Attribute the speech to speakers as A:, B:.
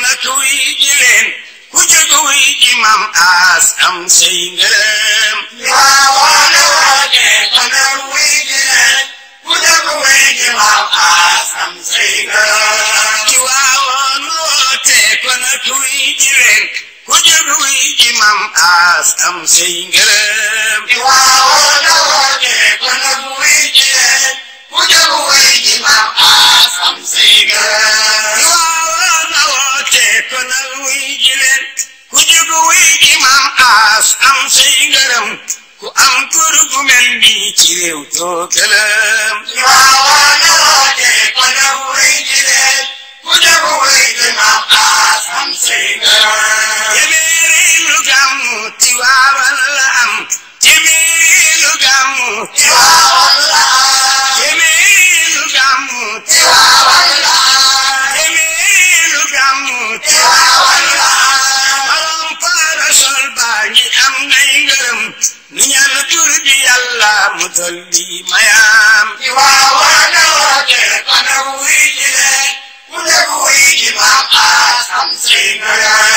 A: nag wuy ji leen ku jóg wuy ji Maam As am say ngërëm Tiwaawan woote kon nag wuy ji leen ku jóg wuy ji Maam As am say ngërëm Tiwaawan woote kon nag wuy ji leen ku jóg wuy ji Maam As am say ngërëm Tiwaawan woote kon nag wuy ji leen ku jóg wuy ji Maam As am say ngërëm Tiwaawan woote kon nag wuy ji leen ku jóg wuy ji Maam As am say ngërëm ku am tur gu mel nii ci réew doo gëlëm Tiwaawan woote kon nag wuy ji leen ku jóg wuy ji Maam As am say ngërëm téeméeri gàmmu Tiwaawan la am téeméeri gàmmu Tiwaawan la am téeméeri gàmmu Tiwaawan la am téeméeri gàmmu Tiwaawan la am borom parasol baa ngi am nay ngërëm nu ñaan tur bi Yàlla mu dolli mayam Tiwaawan woote kon nag wuy ji leen ku jóg wuy ji Maam As am say ngërëm